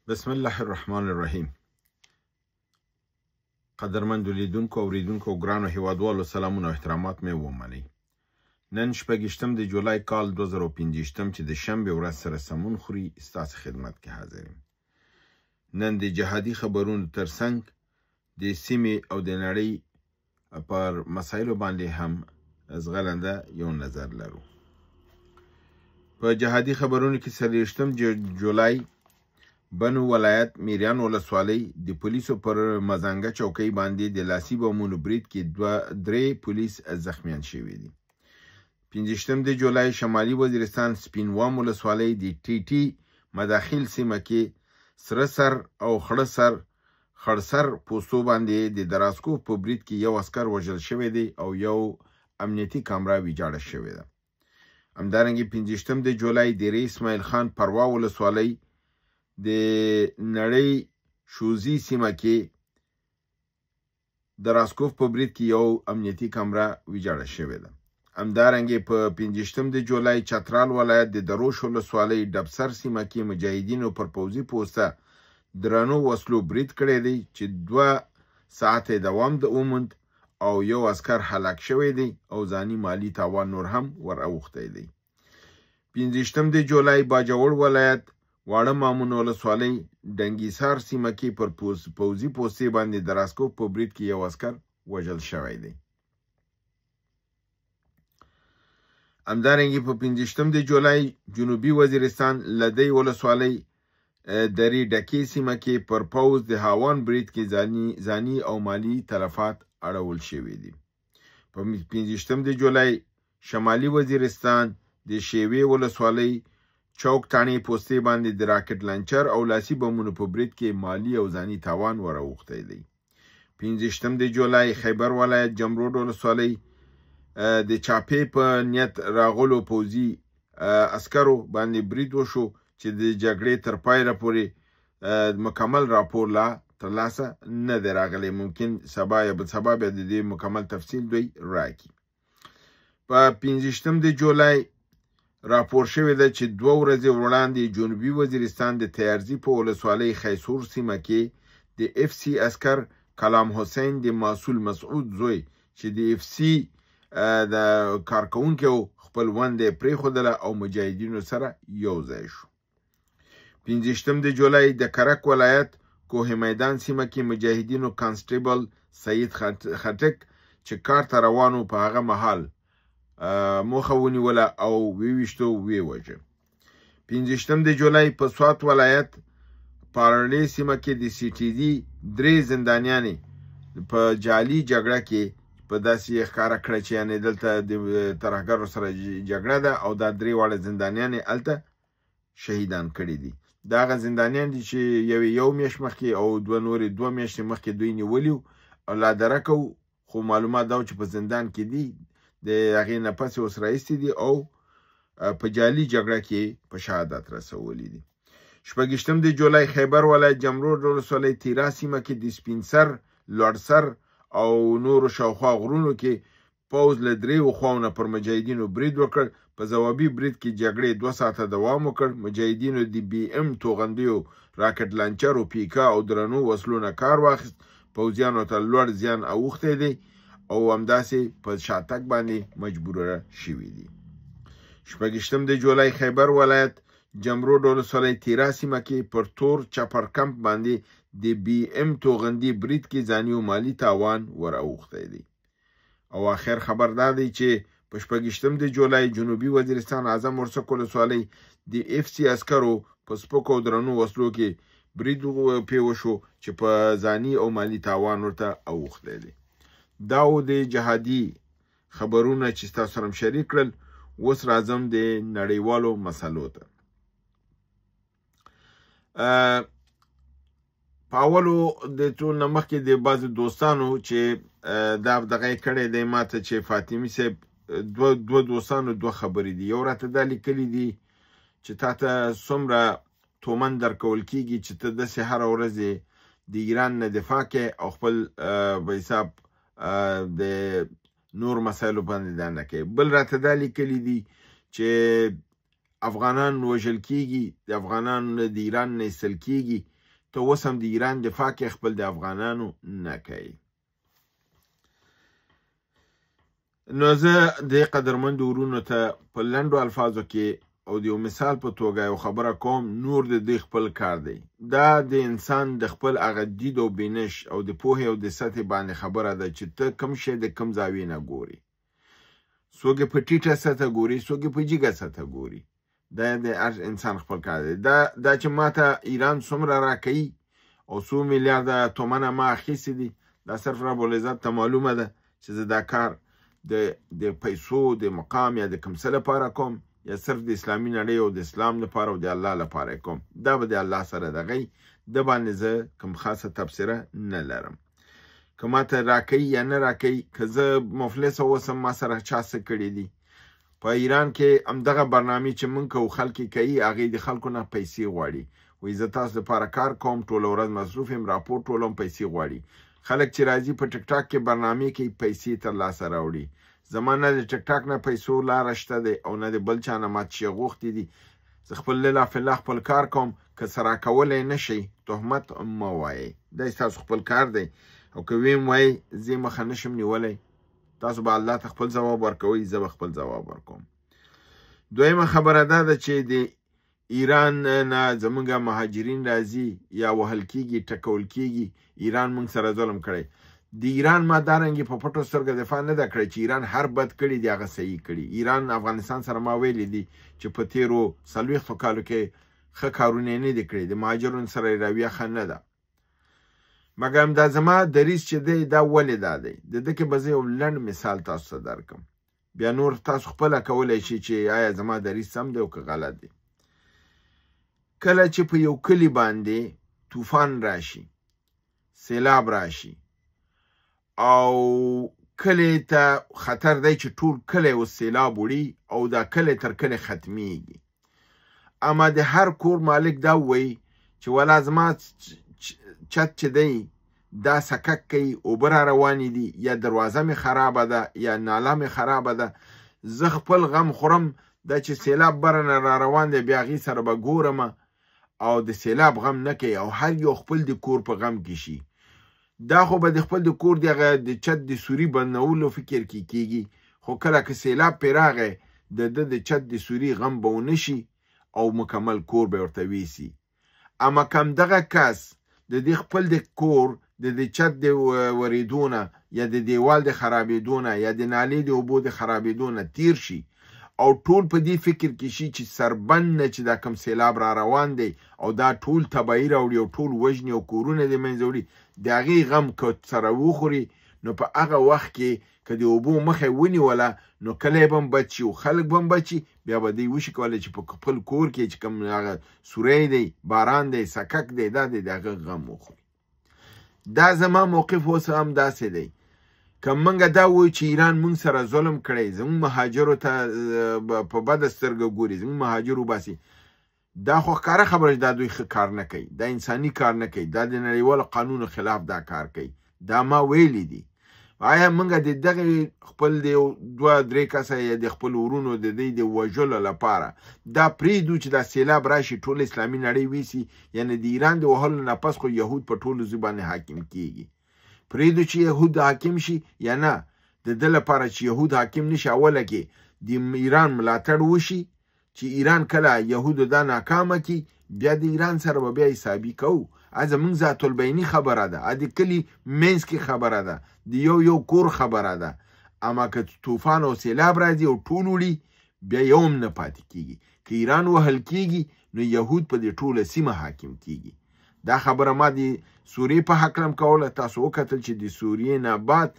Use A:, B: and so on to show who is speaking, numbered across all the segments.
A: بسم الله الرحمن الرحیم. قدرمندو لیدونکو، اوریدونکو او ګرانو هیوادوالو، سلامونه او احترامات مې ومنئ. نن 26 د جولای کال 2025 چې د شنبې ورځ سره سمون خوري، ستاسو خدمت کې حاضر یم. نن د جهادي خبرونو ترڅنګ د سیمې او د نړۍ پر مسایلو باندې هم ځغلنده یو نظر لرو. په جهادي خبرونو کې 24 جولای بنو ولایت میریان ولسوالۍ د پولیسو پر مزنګه چوکۍ باندې د لاسي بمونو برید کې 2-3 پولیس زخمیان شوي دي. 25 د جولای شمالي وزیرستان سپینوام ولسوالۍ د ټي ټي مداخیل سیمه کې سره سر او خړسر پوستو باندې د دراسکوف په برید کې یو عسکر وژل شوی دی او یو امنیتي کامره ویجاړه شوې ده. همدارنګه 25 د جولای دیرې اسماعیل خان پروا ولسوالۍ د نړۍ شوزي سیمه کې د راسکوف په برید کې یو امنیتي کمره ویجاړه شوې ده. همدارنګه په 25 د جولای چترال ولایت د دروش ولسوالۍ ډبسر سیمه کې مجاهدینو پر پوځي پوسته درنو وسلو برید کړی دی چې 2 ساعته دوام د وموند او یو عسکر هلاک شوی دی او ځاني مالي تاوان نور هم ور اوښتی دی. 25 د جولای باجوړ ولایت واړه مامون ولسوالۍ ډنګیسار سیمه کې پر پوځي پوستې باندې د راسکوف په برید کې یو عسکر وژل شوی دی. همدارنګه په 25 د جولای جنوبي وزیرستان لدی ولسوالۍ درې ډکې سیمه کې پر پوځ د هاوان برید کې ځاني او مالي تلفات اړول شوي دي. په 25 د جولای شمالي وزیرستان د شیوې ولسوالۍ چوک تاڼې پوستې باندې د راکټ لانچر او لاسي بمونو په برید کې مالي او ځاني تاوان ور اوښتی دی. 25 د جولای خیبر ولایت جمرود ولسوالۍ د چاپې په نیت راغلو پوځي عسکرو باندې برید وشو چې د جګړې تر پایه پورې مکمل راپور لا ترلاسه نه دی راغلی. ممکن سبا یا بل سبا بیا د دې مکمل تفصیل دوی راکړي. په 25 د جولای راپور شوې ده چې 2 ورځې وړاندې جنوبي وزیرستان د تیارزي په ولسوالۍ خیسور سیمه کې د اف سي عسکر کلام حسین د مسعود مسعود زوی چې د اف سي د کارکوونکی و خپل ونده یې پرېښودله او مجاهدینو سره یو ځای شو. 25 د جولای د کرک ولایت کوه میدان سیمه کې مجاهدینو کانسټیبل سعید خټک چې کار ته روان و په هغه مهال موخه ونیوله او ویویشتو ویې وژه. 25 د جولای په سوات ولایت پارړې سیمه کې د سی ټي ډي 3 زندانیانې په جعلي جګړه کې په داسې یې ښکاره کړه چې یعنې دلته د ترهګرو سره جګړه ده او دا 3 واړه زندانیانې هلته شهیدان کړي دي. دا هغه زندانیان دي چې یوې یو میاشت مخکې او 2 نورې 2 میاشتې مخکې دوی نیولي وو او لا درکه وو، خو معلومات دا و چې په زندان کې دي، د هغې نه پس یې اوس راایستي دي او په جعلي جګړه کې په شهادت رسولي دي. 26 د جولای خیبر ولایت جمرود ولسوالۍ تیرا سیمه کې د سپینسر، لوړسر او نورو شاوخوا غرونو کې پوځ له 3 خواو نه پر مجاهدینو برید وکړ. په ځوابي برید کې جګړې 2 ساعته دوام وکړ. مجاهدینو د بي ام توغندیو، راکټ لانچرو، پیکا او درنو وسلو نه کار واخیست. پوځیانو ته لوړ زیان اوښتی دی او همداسې په شاتګ باندې مجبوره شوي دي. 26 د جولای خیبر ولایت جمرود ولسوالۍ تیرا سیمه کې پر تور چپر کمپ باندې د بي ام توغندي برید کې ځاني او مالي تاوان ور اوښتی دی. او آخر خبر دا دی چې په 26 د جولای جنوبي وزیرستان اعظم ورسک ولسوالۍ د اف سي عسکرو په سپکو او درنو وسلو کې برید پې وشو چې په ځاني او مالي تاوان ورته اوښتی دی. دا و د جهادي خبرونه چې ستاسو سره شریک کړل. اوس راځم د نړیوالو مسلو ته. په اولو د ټول نه مخکې د بعضې دوستانو چې دا دغه یې کړی دی ما ته چې فاطمي صاحب دوه دوستانو 2 خبرې دي. یو راته دا لیکلي دي چې تا ته څومره تومن درکول کېږي چې ته داسې هره ورځ د ایران نه دفاع کوې او خپل په حساب د نور مسایلو باندې دا نه کوې. بل راته دا لیکلي دي چې افغانان وژل کېږي، د افغانان د ایران نه ایستل کېږي، ته اوس هم د ایران دفاع کې خپل د افغانانو نه کوي. نو زه د قدرمندو ورونو ته په لنډو الفاظو کې او د یو مثال په توګه یو خبره کوم، نور د دوی خپل کار دی. دا د انسان د خپل هغه دید او بینش او د پوهې او د سطحې باندې خبره ده چې ته کوم شی د کوم زاویې نه ګوري. څوک یې په ټیټه سطح ګوري، څوک یې په جګه سطح ګوري. دا د هر انسان خپل کار دی. دا چې ماته ایران څومره راکوي او څو میلیارده تومنه ما اخیستي دي، دا صرف رب العزت ته معلومه ده چې زه دا کار د پیسو د مقام یا د کوم څه لپاره کوم یا صرف د اسلامي نړۍ او د اسلام لپاره او د الله لپاره کوم. دا به د الله سره دغی د باندې زه کوم خاصه تبصره نه لرم. که ماته راکوي یا نه راکوي، که زه مفلس اوسم ما سره چا څه کړي دي. په ایران کې همدغه برنامې چې موږ کوو خلک یې کوي، هغې د خلکو نه پیسې غواړي. وایي زه تاسو لپاره کار کوم، ټوله ورځ مصروف یم، راپور ټولوم، پیسې غواړي. خلک چې راځي په ټیک ټاک کې برنامې کوي، پیسې ترلاسه راوړي. زما نه د ټیک ټاک نه پیسو لاره شته دی او نه د بل چا نه ما چې غوښتي دي. زه خپل لله فی الله خپل کار کوم، که څه راکولی نه شئ تهمت مه وایئ، دا ستاسو خپل کار دی. او که ویم وایئ زه یې مخه نشم نیولی، تاسو به الله ته خپل ځواب ورکوئ، زه به خپل ځواب ورکوم. دویمه خبره دا ده چې د ایران نه زمونږ مهاجرین راځي یا وهل کیږي، ټکول کیږي، ایران مونږ سره ظلم کړی. د ایران ما دارنګې په پټو سترګه دفاع نه ده کړې چې ایران هر بد کړي دی هغه صحیح کړي. ایران افغانستان سره ما ویلي دي چې په تیرو 40 کالو کې ښه کارونه یې نه دي کړي، د مهاجرونو سره یې رویه ښه نه ده. مګر دا زما دریځ چې دی دا ولې دا دی، د ده کې به زه یو لنډ مثال تاسو ته درکړم، بیا نور تاسو خپله کولی شئ چې آیا زما دریځ سم دی او که غلط دی. کله چې په یو کلي باندې طوفان راشي، سیلاب راشي او کلی ته خطر دی چې ټول کلی اوس سیلاب وړي او دا کلی تر کلی ختمیږي، اما د هر کور مالک دا وایي چې ولا زما چت چې دی دا سکک کوي، اوبه را روانې دي، یا دروازه مې خرابه ده یا ناله مې خرابه ده، زه خپل غم خورم، دا چې سیلاب بره نه را روان دی بیا هغې سره به ګورم او د سیلاب غم نه کوي، او هر یو خپل د کور په غم کې شي. دا خو به د خپل د کور د هغه د چت د سوري بندولو فکر کې کیږي، خو کله که سیلاب پرې راغی د ده د چت د سوري غم به ونه شي او مکمل کور به ورته ویسي. اما که همدغه کس د دې خپل د کور د دې چت د ورېدو نه یا د دیوال د خرابېدو نه یا د نالې د اوبو د خرابېدو نه تیر شي او ټول په دې فکر کې شي چې سربند نه چې دا کوم سیلاب را روان دی او دا ټول تباهي راوړي او ټول وژني او کورونه د منځه وړي، د هغې غم که سره وخوري نو په هغه وخت کې که د اوبو مخه ونیوله نو کلی به هم بچ شي او خلک به هم بچ شي. بیا به دوی وشي کولی چې په خپل کور کې چې کوم هغه سوری دی، باران دی، سکک دی، دا دی، د هغه غم وخوري. دا زما موقف اوس هم داسې دی. که موږ دا وایو چې ایران موږ سره ظلم کړی، زموږ مهاجرو ته په بده سترګه ګوري، زموږ مهاجر وباسي، دا خو ښکاره خبره چې دا دوی ښه کار نه کوي، دا انساني کار نه کوي، دا د نړیوالو قانونو خلاف دا کار کوي، دا ما ویلي دي. آیا موږ د دغې خپل د یو دوه درې کسه یا د خپل ورونو د دوی د وژلو لپاره دا پرېږدو چې دا سیلاب راشي ټول اسلامي نړۍ ویسي؟ یعنې د ایران د وهلو نه پس خو یهود په ټولو ځای باندې حاکم کیږي، پرېږدو چې یهود حاکم شي یا نه؟ د ده لپاره چې یهود حاکم نشي اوله کې د ایران ملاتړ وشي، چې ایران کله یهودو دا ناکامه کړي بیا د ایران سره به بیا حسابي کوو. زمونږ ذات البیني خبره ده، د کلي منځ کې خبره ده، د یو یو کور خبره ده. اما که طوفان او سیلاب راځي او ټول وړي بیا یو هم نه پاتې کیږي. که ایران وهل کیږي نو یهود په دې ټوله سیمه حاکم کیږي. دا خبره ما د سوریې په هکله هم کوله. تاسو وکتل چې د سوریې نه بعد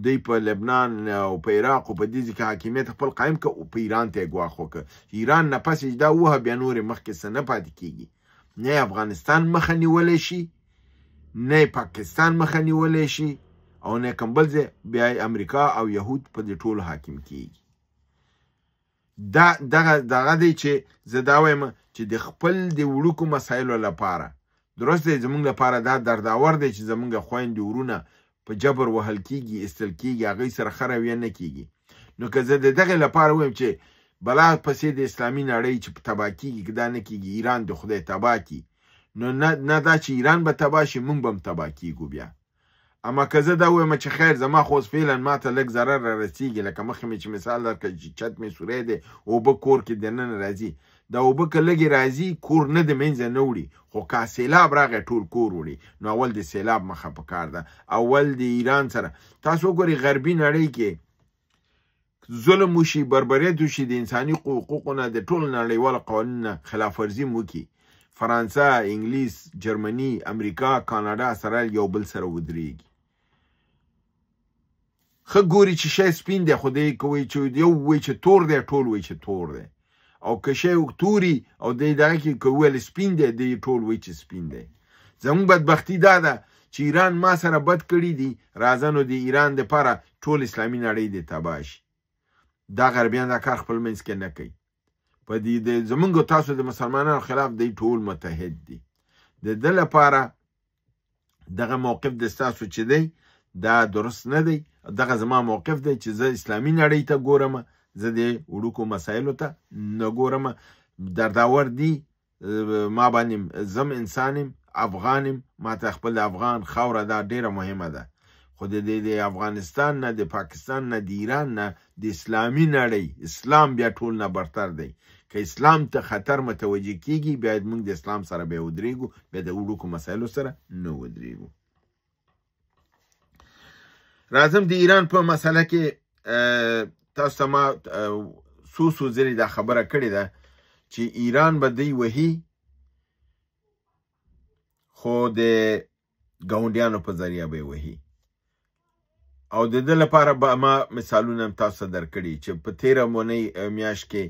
A: دوی په لبنان او په عراق او په دې ځای کې حاکمیت خپل قایم کړ او په ایران ته یې ګواښ وکړ. ایران نه پس چې دا ووهه بیا نورې مخکې څه نه پاتې کیږي. نه افغانستان مخه نیولی شي، نه پاکستان مخه نیولی شي او نه کوم بل ځای، بیا امریکا او یهود په دې ټولو حاکم کیږي. دا دغه دی چې زه دا وایم چې د خپل د وړوکو مسایلو لپاره درست دی، زمونږ لپاره دا درداور دی چې زمونږ خویندې ورونه په جبر وهل کیږي، ایستل کیږي، هغوی سره ښه رویه نه کیږي. نو که زه د دغې لپاره ووایم چې بلا پسې د اسلامي نړۍ چې تباه کیږي، که دا نه کیږي ایران د خدای تباه کړي، نو نه دا چې ایران به تباه شي، موږ به هم تباه کیږو بیا. اما که زه دا ووایم چې خیر زما خو اوس فعلا ما ته لږ ضرر را رسېږي، لکه مخکې مې چې مثال درکړ چې چت مې سوری دی، اوبه کور کې دننه راځي، دا اوبه که لږې راځي کور نه د منځه نه وړي، خو که سیلاب راغی ټول کور وړي. نو اول د سیلاب مخه پکار ده، اول د ایران سره. تاسو وګورئ غربي نړۍ کې ظلم وشي، بربریت وشي، د انساني حقوقو نه، د ټولو نړیوالو قوانینو نه خلاف ورزي هم وکړي، فرانسه، انګلیس، جرمني، امریکا، کاناډا سره یو بل سره ودرېږي. ښه ګوري چې شی سپین دی، خو دی که وایي چې یو وایي چې تور دی، ټول وایي چې تور دی، او که شی توري او دی دغه کې که وویل سپین دی، دی ټول وایي چې سپین دی. زموږ بدبختي دا ده چې ایران ما سره بد کړي دي، راځه نو د ایران دپاره ټول اسلامي نړۍ دې تباه شي. دا غربیان دا کار خپل منځ کې نه کوي. په دې د زمونږ تاسو د مسلمانانو خلاف دی ټول متحد دي. د ده لپاره دغه موقف د ستاسو چې دی دا درست نه دی. دغه زما موقف دی چې زه اسلامي نړۍ ته ګورم، زه د وړوکو مسایلو ته نه ګورم. درداور دي ما باندې، زم انسان یم، افغان یم، ما ته خپل افغان خاوره دا ډېره مهمه ده. خو د افغانستان نه، د پاکستان نه، د ایران نه، د اسلامي نړۍ اسلام بیا ټول نه برتر دی. که اسلام ته خطر متوجه کیږي، بیا موږ د اسلام سره بیا ودرېږو، بیا د وړوکو مسایلو سره نه ودرېږو. راځم د ایران په مسله کې. تاسو ته ما څو څو ځلې دا خبره کړې ده چې ایران به دی وهي، خو د ګاونډیانو په ذریعه به یې وهي. او د ده لپاره به ما مثالونه هم تاسو ته درکړي چې په تېره اونۍ میاشت کې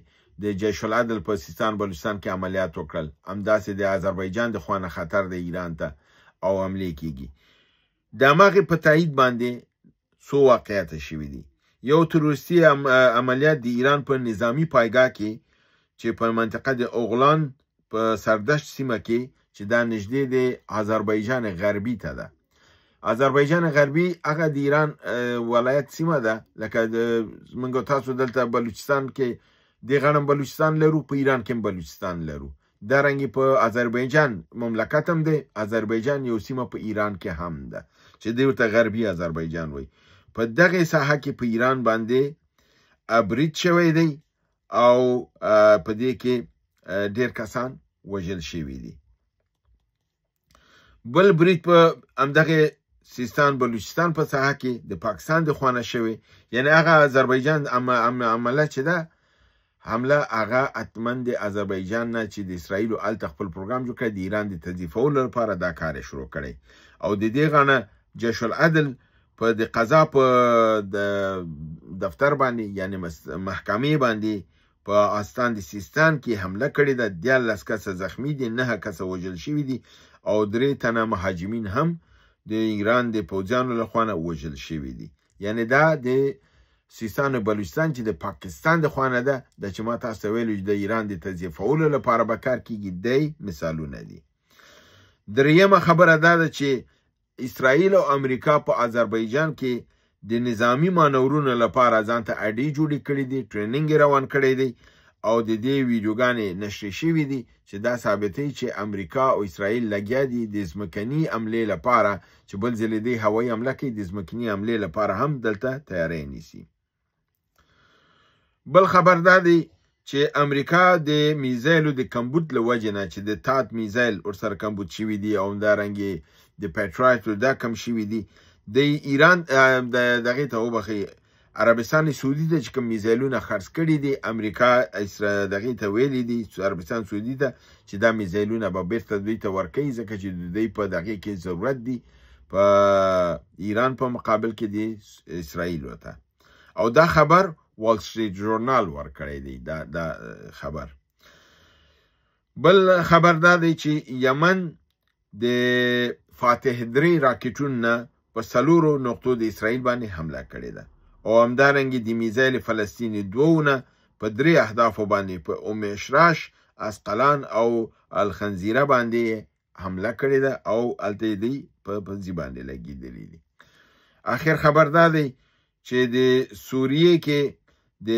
A: د جیش العدل په سیستان بلوچستان کې عملیات وکړل، همداسې د آذربایجان د خوا نه خطر دی ایران ته او حملې کیږي. د هماغې په تایید باندې څو واقعیت شوي دي. یو تروریستي عملیات د ایران په نظامي پایګاه کې چې په منطقه د اوغلان په سردشت سیمه کې چې دا نږدې د آذربایجان غربي ته ده. آذربایجان غربي هغه د ایران ولایت سیمه ده، لکه موږ تاسو دلته بلوچستان کې د غنم بلوچستان لرو، په ایران کې هم بلوچستان لرو. دا رنګې په آذربایجان مملکت هم دی، آذربایجان یو سیمه په ایران کې هم ده چې دی ورته غربي آذربایجان وایي. په دغې ساحه کې په ایران باندې برید شوی دی او په دې کې ډېر کسان وژل شوي دي. بل برید په همدغې سیستان بلوچستان په ساحه کې د پاکستان د خوا نه شوی، یعنی هغه آذربایجان عمله چې ده حمله، هغه حتما د آذربایجان نه چې د اسرائیلو هلته خپل پروګرام جوړ کړی، د ایران د تضعیفولو لپاره دا کار یې شروع کړی. او د دې غاڼه جیش العدل په د قضا په دفتر باندې، یعنی محکمې باندې په استان د سیستان کې حمله کړې ده. 13 کسه زخمی دي، 9 کسه وژل شوي دي او 3 تنه مهاجمین هم د ایران د پوځیانو له خوا نه وژل شوي دي. یعنی دا د سیستان و بلوچستان چې د پاکستان د خوا نه ده، دا چې ما تاسو ته ویلو چې د ایران د تضعیفولو لپاره به کار کیږي، دی مثالونه دي. درېیمه خبره دا ده چې اسرائیل او امریکا په آذربایجان کې د نظامی مانورونو لپاره ځان ته اډې جوړې کړې دي، training یې روان کړی دی او د دې ویډیوګانې نشرې شوې دي چې دا ثابتوي چې امریکا او اسرائیل لګیا دي د ځمکني حملې لپاره، چې بل ځل دی هوایي حمله کوي، د ځمکني حملې لپاره هم دلته تیاری نیسي. بل خبر دا دی چې امریکا د میزایلو د کمبود له وجې نه چې د تات میزایل ورسره کمبود شوي دي او همدارنګې د پیټرایټ دا کم شوي دي، د ایران دغې ته وبخښئ عربستان سعودي ته چې کوم میزایلونه خرڅ کړي دي، امریکا دغې ته ویلي دي عربستان سعودي ته چې دا میزایلونه به بیرته دوی ته ورکوي، ځکه چې د دوی په دغې کې ضرورت دي په ایران په مقابل کې د اسرائیل ته. او دا خبر وال سټریټ ژورنال ورکړی دی دا خبر. بل خبر دا دی چې یمن د فاتح 3 راکټونو نه په 4 نقطو د اسرائیل باندې حمله کړې ده او همدارنګې د میزایل فلسطیني 2 نه په 3 اهدافو باندې په ام اشراش، اسقلان او الخنزیره باندې حمله کړې ده او هلته یې دی په پنځي باندې لګېدلي دي. اخر خبر دا دی چې د سوریې کې د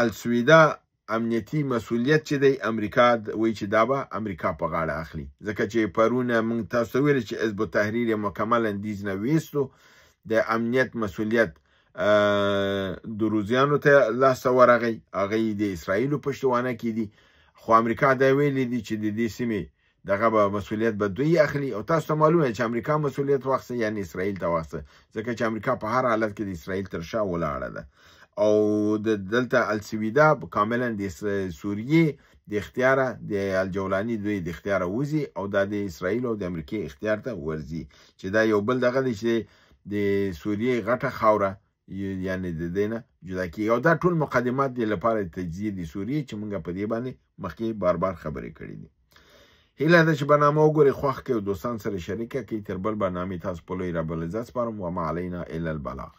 A: السویدا امنیتي مسولیت چې دی، امریکا وایي چې دا به امریکا په غاړه اخلي، ځکه چې پرون موږ تاسو ته ویل چې حزب التحریر یې مکملا دیز نه ویستو، د امنیت مسولیت دروزیانو ته لاسته ورغی، هغه د اسرائیلو پشتوانه کې دي. خو امریکا دا ویلي دي چې د دې سیمې دغه به مسولیت به دوی اخلي. او تاسو ته معلومه چې امریکا مسولیت واخیسته، یعنی اسرائیل ته واخیسته، ځکه چې امریکا په هر حالت کې د اسرائیل تر شا ولاړه ده. او د دلته السویدا کاملا د سوریې د اختیاره، د الجولاني دوی د اختیاره وځي او دا د اسرائیل او د امریکې اختیار ته ورځي، چې دا یو بل دغه دی چې د سوریې غټه خاوره یعنی د دې نه جدا کیږي. او دا ټول مقدمات دي لپاره د تجزیې د سوریې چې موږ په دې باندې مخکې بار بار خبرې کړې دي. هیله ده چې برنامه وګورئ، خوښ کړئ او دوستان سره شریکه کړئ. تر بل برنامې تاسو په لوی رب العزت سپارم. وما علینا الا البلاغ.